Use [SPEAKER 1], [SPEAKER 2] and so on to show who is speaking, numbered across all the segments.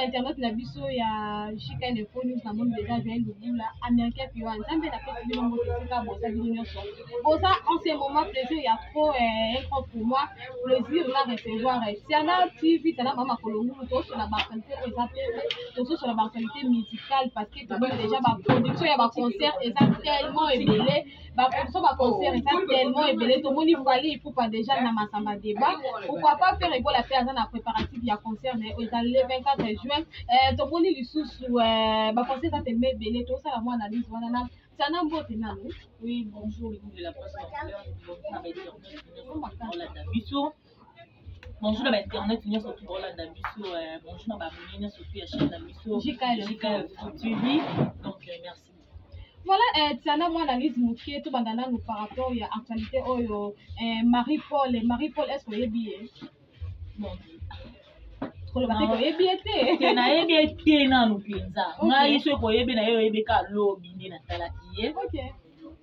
[SPEAKER 1] bainternet na biso ya JKL Info News. Namoni déjà Joël Lubula, américain piwa. Nzambe napesi bino mbote esika boza bino nyonso. Boza en ce moment plaisir ya trop un grand pour moi. Plaisir na recevoir Tiana TV, Tiana Mama Kolongulu, tozosola ba actualité oyo eza pembe, tozosola ba actualité musicale parce que tomoni déjà ba production ya ba concert eza tellement ebele. Ba production ba concert eza tellement ebele. Tomoni Fally Ipupa déjà na Masamba débat. Pourquoi pas faire Ebola pe aza na préparatif ya concert na ye oyo eza le 24 juin. Tomoni lisusu ba concert eza tellement ebele, tozosala mwa analyse wana na Tiana. Mbote nanu.
[SPEAKER 2] Oui, bonjour, le groupe de la presse populaire, bonjour na biso. Bonjour na ba-internet nyonso tu bolanda biso, bonjour na ba-abonné nyonso tu ya chaîne na biso
[SPEAKER 1] JKL
[SPEAKER 2] JKL TV. Donc merci.
[SPEAKER 1] Voilà, Tiana, mwa analyse moke, tobanda nanu par rapport ya actualité oyo Marie Paul. Marie Paul, est ce que oyebi ye?
[SPEAKER 2] Bon,
[SPEAKER 1] koloba te koyebi ye te.
[SPEAKER 2] Te, nayebi ye te nanu mpenza. Ngai soki koyebi na ye, oyebi ka lobi nde natalaki ye.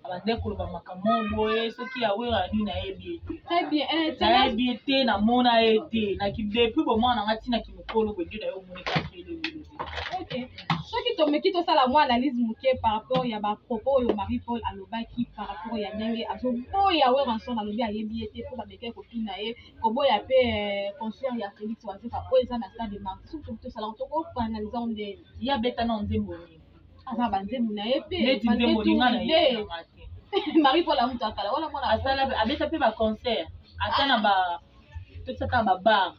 [SPEAKER 2] Abande koloba makambo boye, soki awera nini, nayebi ye te.
[SPEAKER 1] Très bien. Tiana,
[SPEAKER 2] nayebi ye te, namona ye te naki depuis bomwana nanga ntina kimokolo boye nde na ye omoneka elobilo.
[SPEAKER 1] Ok, soki tomeki tosala mwa analyse moke par rapport ya bapropos oyo Marie Paul alobaki par rapport ya ndenge azoboya Werrason, alobi ayebi ye te, mpo bamekaki kotuna ye koboya mpe concert ya Félix Wazekwa oyo eza na stade Martyrs. Soki toki tosala, tokoanalyse yango ndenge
[SPEAKER 2] ye abeta na nzembo nini?
[SPEAKER 1] Aza banzembo na ye mpe.
[SPEAKER 2] Neti nzembo ninga na ye nanga te.
[SPEAKER 1] Marie Paul amutu akala wana mwana.
[SPEAKER 2] Asala, abeta mpe baconcert ata na ba totisaka babar.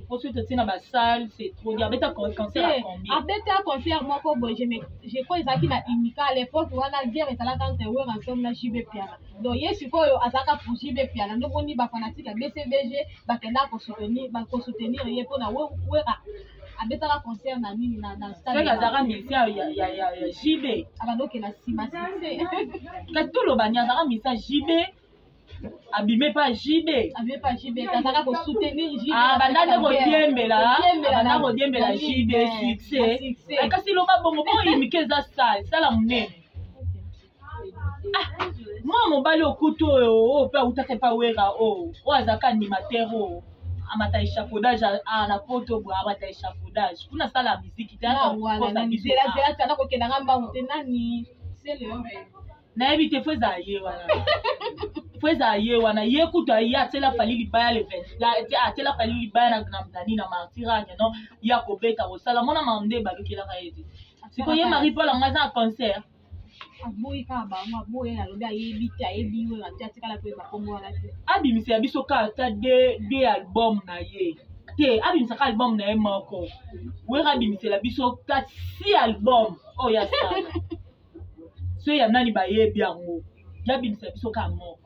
[SPEAKER 2] Po soki totie na basalle, c'est trop dire. Abeta concert à combien?
[SPEAKER 1] Abeta concert moko boye, je crois ezalaki na Imika. À l'époque wana guerre ezalaka entre Werrason na JB Mpiana. Donc ye sikoyo azalaka pour JB Mpiana. Ndomoni bafanatique ya BCBG bakendaka bakosoutenir ye mpona Wera abetaka concert na nini na stade.
[SPEAKER 2] Soki azalaka musicien ya JB.
[SPEAKER 1] Abanda okenda nsima succès.
[SPEAKER 2] Kasi toloba ni azalaka musicien JB, abime pa JB.
[SPEAKER 1] Abime pa JB, azalaka kosoutenir JB.
[SPEAKER 2] Banda nde kodiembela, banda kodiembela JB succès. Kasi loba bongo mpo oyimike eza sale sala monene. Mwa mobali okutu oyo, oyo mpe awutaka epa Wera, oyo oyo azalaka animateur, oyo amata échafaudage na poto boye, amata échafaudage kuna, asala miziki te.
[SPEAKER 1] Zelazela, tana kokendanga mbangu te. Nani sele?
[SPEAKER 2] Nayebi te, fo ezala ye wana, fo ezala ye wana. Ye kutu aye atiela Fally libaya le 20, atiela Fally libaya na nini, na Martyrs ake non ya kobeta kosala mona makambo nde ebalukelaka ye te. Sikoyo ye Marie Paul yango aza na concert.
[SPEAKER 1] Aboyi kaka bango, aboyi, alobi ayebi te, ayebi oyo ate atikala koyeba kombo wana te.
[SPEAKER 2] Abimisela biso kaka ata de album na ye te, abimisaka album na ye moko. Wera abimisela biso ka si album oyo asala so ya nani bayebi yango. Ye abimisela biso kaka moko,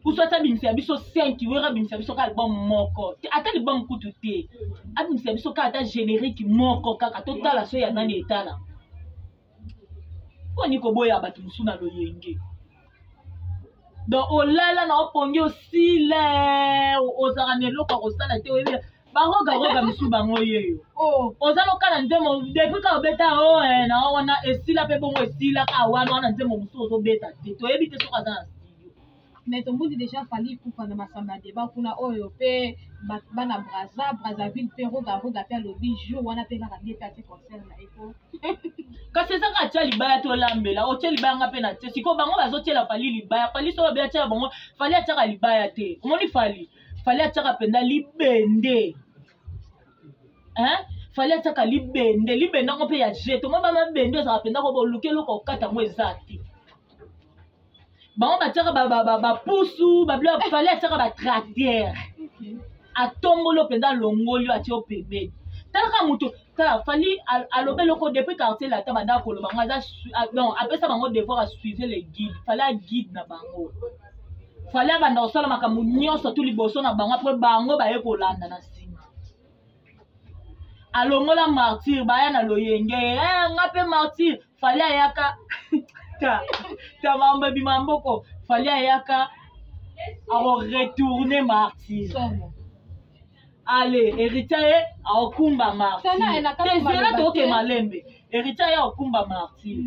[SPEAKER 2] kusu ata abimisela biso 5. Wera abimisela biso kaka album moko te, ata album kutu te, abimisela biso kaka ata générique moko kaka, totala so ya nani etala. Mponi koboya bato mosusu na loyenge? Donc olala na opongi, osile, ozalaka na eloko ya kosala te. Oyebi barogaroga mosusu bango yeyo. Oza lokala nzembo depuis ka obeta o na wana esila mpe bongo esila ka wana wana nzembo mosusu ozobeta te, toyebi te soki aza na studio.
[SPEAKER 1] Mais tomoni déjà Fally Ipupa na Masamba débat kuna oyo mpe bana Braza, Brazzaville mpe Roga Roga mpe alobi jour wana mpe kaka bie mpe atie concert na ye po.
[SPEAKER 2] Kasi eza kaka tia libaya, tolambela otie libaya, nga mpe na tie. Sikoyo bango bazotiela Fally libaya. Fally soki obe atiela bango, Fally atiaka libaya te. Omoni Fally, Fally atiaka mpenza libende, hein? Fally atiaka libende, libende yango mpe ya jete. Omoni bamabende ezalaka mpenza ko boluki eloko okata yango eza te. Bango batiaka bapusu, babilo. Fally atiaka batracteur, atomboli mpenza, alongoli oyo atie yo pembeni. Talaka moto, tala Fally alobi eloko depuis Quartier Latin, banda koloba ngo aza donc apesa bango devoir asuive le guide. Fally aguide na bango. Fally abanda kosala makambo nyonso tu liboso na bango, après bango baye kolanda na nsima. Alongola Martyr, baya na loyenge, nga mpe Martyr. Fally ayaka ta ta mambo ebima mboko. Fally ayaka akoretourne Martyr. Ale Héritier ye aokumba Martyr te, zela toke malembe. Héritier ye aokumba Martyr.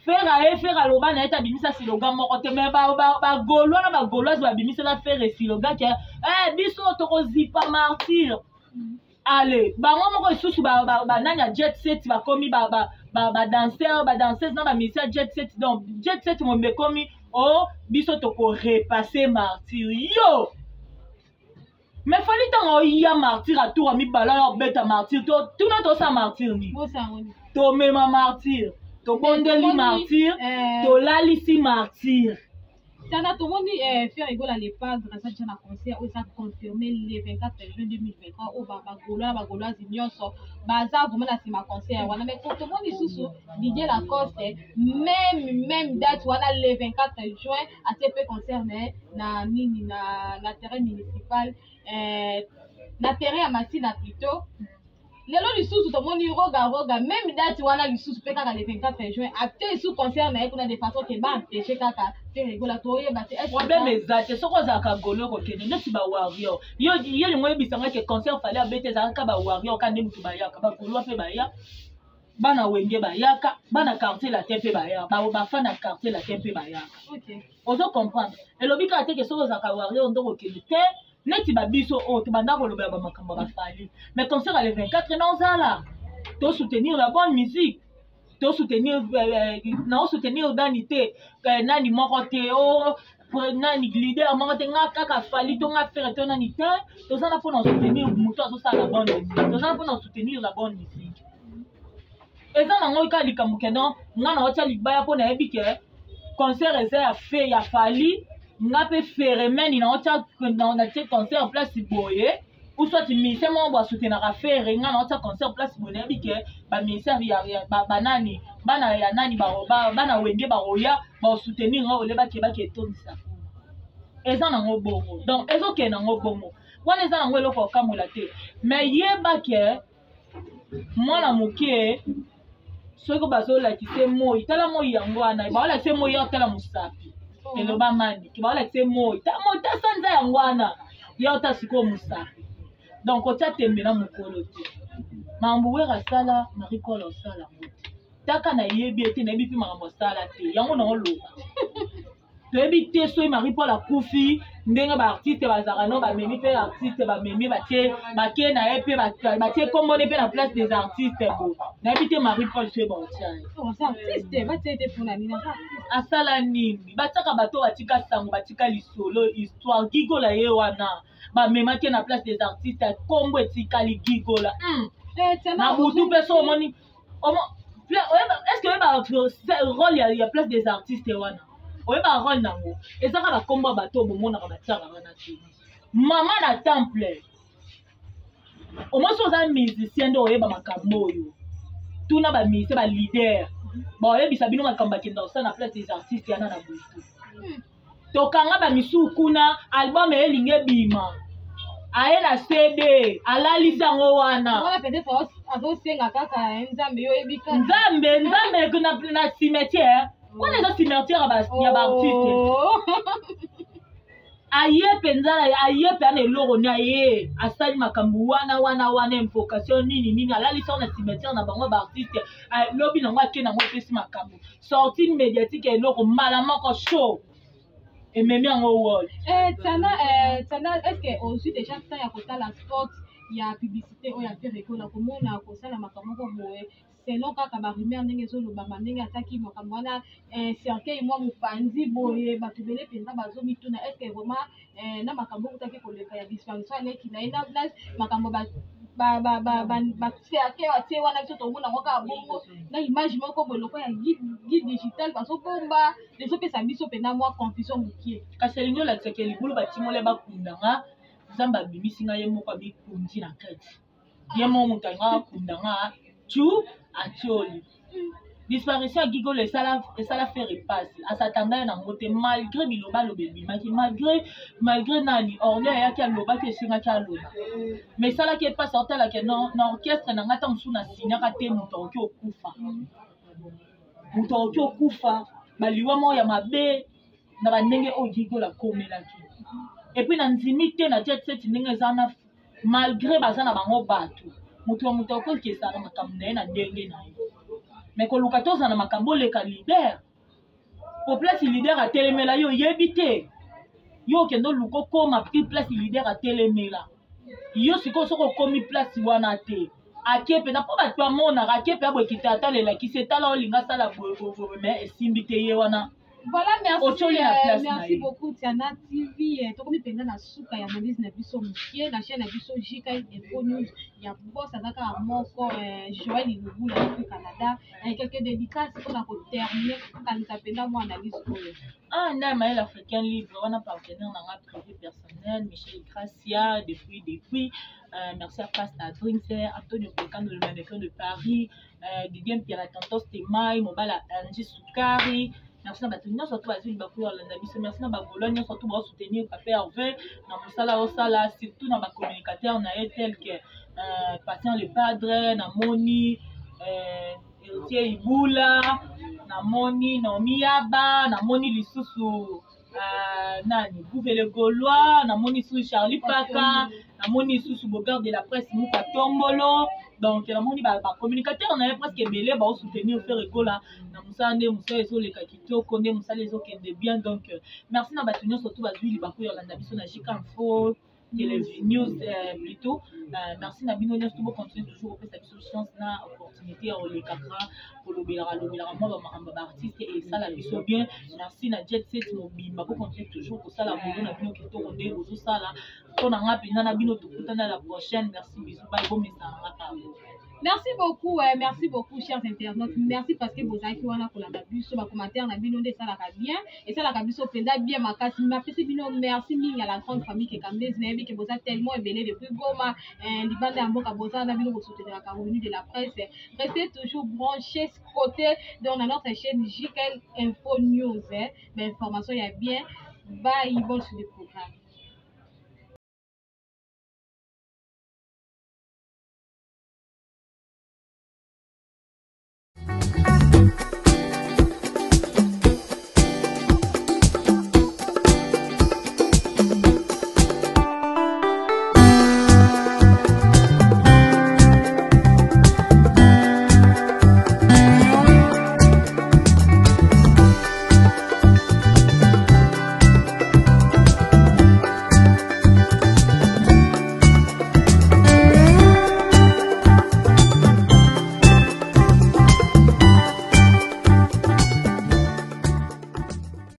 [SPEAKER 2] Ferre aye, Ferre aloba na ye te, abimisa slogan moko te. Mais bagaulois na bagauloise babimisela Ferre slogan ke biso tokozipa Martyr. Ale bango moko lisusu banani ya jet set bakomi badanseur, badanseuse na bamusicien ya jet set. Donc jet set mombe ekomi o oh, biso tokorepasse martyr yo. Mais Fali, ntango oya martyr atour ya mibala, oyo obeta martyr, tuna tosala martyr nini? Tomema martyr, tobondeli martyr, tolalisi martyr.
[SPEAKER 1] Tana tomoni Ferre Gola le Padre aza déjà na concert oyo eza confirmé le 24 juin 2023, oyo bagaulois na bagauloise nyonso baza vraiment na nsima concert wana. Mais tomoni lisusu Didier Lacoste, même date wana, le 24 juin, atie mpe concert na ye na nini, na terrain municipal, na terrain ya Masina plutôt. Lelo lisusu tomoni Roga Roga, même date wana lisusu mpe kaka le 24 juin, atie lisusu concert na ye kuna, de façon ke baempêche kaka Ferre Gola. Toyeba te.
[SPEAKER 2] Problème eza te. Soki ozalaka golo, kokende neti bawarrior. Yo yo lingo oyebisanga ke concert Fali abete ezalaka bawarrior ka nde motu bayaka? Bagaulois mpe baya, bana Wenge bayaka, bana Quartier Latin mpe bayaka, bafan na Quartier Latin mpe bayaka. Ozo comprendre? Elobi kaka te ke soki ozalaka warrior nde okokende te. Neti babiso oyo tobanda kolobela bamakambo ya bafali, mais concert ya le 24 na ozala, tosoutenir la bonne musique, tosoutenir, naosoutenir nani te, nani moko te, o nani leader moko te, nga kaka Fali to nga Ferre to nani te. Toza na mpona soutenir moto azosala la bonne musique, toza na mpona soutenir la bonne musique. Eza nango kaka likambo ke non, nga na otya libaya mpo nayebi ke concert eza ya fe ya Fali, nga mpe Feremeni na otya, natie concert place boye, ou soit musicien moko bo asoutenaka Ferre, nga na otya concert place boye, nayebi ke bamusicien ya banani, bana ya nani, bana Wenge bakoya baosoutenir nga, ole bakebaki etondisa kuna. Eza nango bongo. Donc ezokende nango bongo wana, eza nango eloko okamola te. Mais yeba ke mwana moke, soki bazolakisa moi, tala moi yango wana, baolakisa moi ya tala mosapi. Eloba mani ke baolakisa moi, ta moi, ta sanza yango wana, ya ota sikoyo mosapi. Donc otia tembe na mokolo te. Makambo Wera asala, Marie Paul osala yango te. Taka nayebi ete nayebi mpe makambo asala te, yango naoloba toyebi te. Soki Marie Paul akufi, ndenge baartiste bazalaka, no bamemi mpe artiste, bamemi, batie, bake na ye mpe batie kombone mpe na Place des Artistes. Bo nayebi te Marie Paul soki baotia ye asala nini. Batiaka bato batika sango, batika lisolo, histoire. Gigola ye wana, bamemaki ye na Place des Artistes, kombo etikali Gigola. Na butu mpe so omoni, est ce que oyeba rôle ya Place des Artistes wana? Oyeba rôle nango? Ezaka bakombo ya bato oyo bomonaka batiaka wana te. Mama na temple, omoi so oza musicien nde oyeba makambo oyo. Tuna bamusicien, baleader, baoyebisa bino makambo bakenda kosala na Place des Artistes yana na butu. Tokanga bamisusu kuna, album eyelingi ebima, aye na CD, alalisi yango wana.
[SPEAKER 1] Wana peut-être azosenga kaka Nzambe, yo oyebi kaka.
[SPEAKER 2] Nzambe, Nzambe na cimetière wana, eza cimetière ya baartiste. Aye mpenza, aye mpe ana eloko ni aye asali makambo wana wana wana, invocation nini nini, alalisi yango na cimetière na bango baartiste. Lobi nango ake nango, epesi makambo, sortie médiatique ya eloko, mbala moko show ememi yango wall.
[SPEAKER 1] Tana, est ce que ozwi déjà temps ya kotala spot ya publicité oyo ya Ferre Gola, komona kosala makambo moko boye, selon kaka barumeur ndenge ezolobama, ndenge ataki makambo wana, cercueil mwa mopanzi boye? Bato ebele mpenza bazomituna: est ce que vraiment na makambo okutaki koleka ya disparition aleki na ye, na makambo bacercueil atie wana, biso tomona yango kaka bongo na image moko boye lokola ya guide digital bazobomba, ezopesa biso mpenza mwa confusion mokie?
[SPEAKER 2] Kasi elingi olakisaka libulu batimole bakundanga, Nzambe abimisi ngai, ye moko abikundi na kati, ye moko moto alingaka akunda nga tu atioli. Disparition ya Gigolo esala Ferre epasi, asatanda ye nango te, malgré biloba aloba ebimaki, malgré nani Orle ayaki alobaki, esengaki aloba, mais esalaki epasi. Aotalaka na orchestre na ngai, ntango mosusu nasinyaka te, moto akoki okufa, moto akoki okufa baliwa moko ya mabe na bandenge oyo Gigolo akomelaki. Et puis na ndimi te na jet set ndenge eza na, malgré baza na bango bato, moto ya moto akokesaka makambo na ye na ndenge na ye, mais koluka tozala na makambo oleka leader po place leader atelemela yo, oyebi te, yo okende oluka okoma pri place leader atelemela. Yo sikoyo soki okomi place wana te, ake mpenza mpo bato bamonaka ake mpe aboye kita atala elakisi etala olinga asala boyeboye mais esimbi te ye wana.
[SPEAKER 1] Voilà, merci, merci beaucoup Tiana TV. Tokomi mpenza na suka ya analyse na biso mokie na chaîne na biso JK Info News ya boss aza kaka moko, Joël Ilubula depuis Canada. Quelques dédicaces mpona koterminer, kokanisa mpenza mwa analyse oyo.
[SPEAKER 2] Ah, nda Maël Africain Libre wana partenaire na nga privé personnel Michel Gracia depuis merci à Pasta Drinks, Antonio Pekano le mannequin de Paris, Didier Pierre Tantos Temay Mobala Angie Sukari. Merci na bato nyonso to bazwi libaku ya kolanda biso. Merci na bagaulois nyonso to baosoutenir Papa Hervé na mosala osala, surtout na bacommunicateur na ye tel que Patient le Padre, namoni Héritier Ibula, namoni Naomi Yaba, namoni lisusu nani Gouve le Gaulois, namoni lisusu Charlie Paka, namoni lisusu Bogard de la presse Muka Tombolo. Donc namoni bacommunicateur na ye presque ebele baosoutenir Ferre Gola na mosala, nde mosala ezoleka kitoko, nde mosala ezokende bien. Donc merci na bato nyonso to bazwi libaku ya kolanda biso na JK Info Télévision News, plutôt merci na bino nyonso to bocontinue toujours kopesa biso chance na opportunité ya kolekaka kolobelaka lobelaka mwa bamakambo ya baartiste, esala biso bien. Merci na Jet Set mobimba, bocontinue toujours kosala boulot na bino kitoko nde bozosala. Mpo na nga mpenza na bino, tokutana la prochaine. Merci, bisous, bye, bomesana nga kaka.
[SPEAKER 1] Merci beaucoup, merci beaucoup, chers internautes. Merci parce que bozalaki wana kolanda biso, ba commentaire na bino nde esalaka bien, esalaka biso mpenza bien makasi. Napesi bino merci mingi à la grande famille Kekambezi. Nayebi ke boza tellement ebele depuis Goma, libanda ya mboka, boza na bino bosouteniraka Revenu de la presse. Restez toujours branchés côté donc na notre chaîne JKL Info News, ba information ya bien. Bye, bonne suite de programme.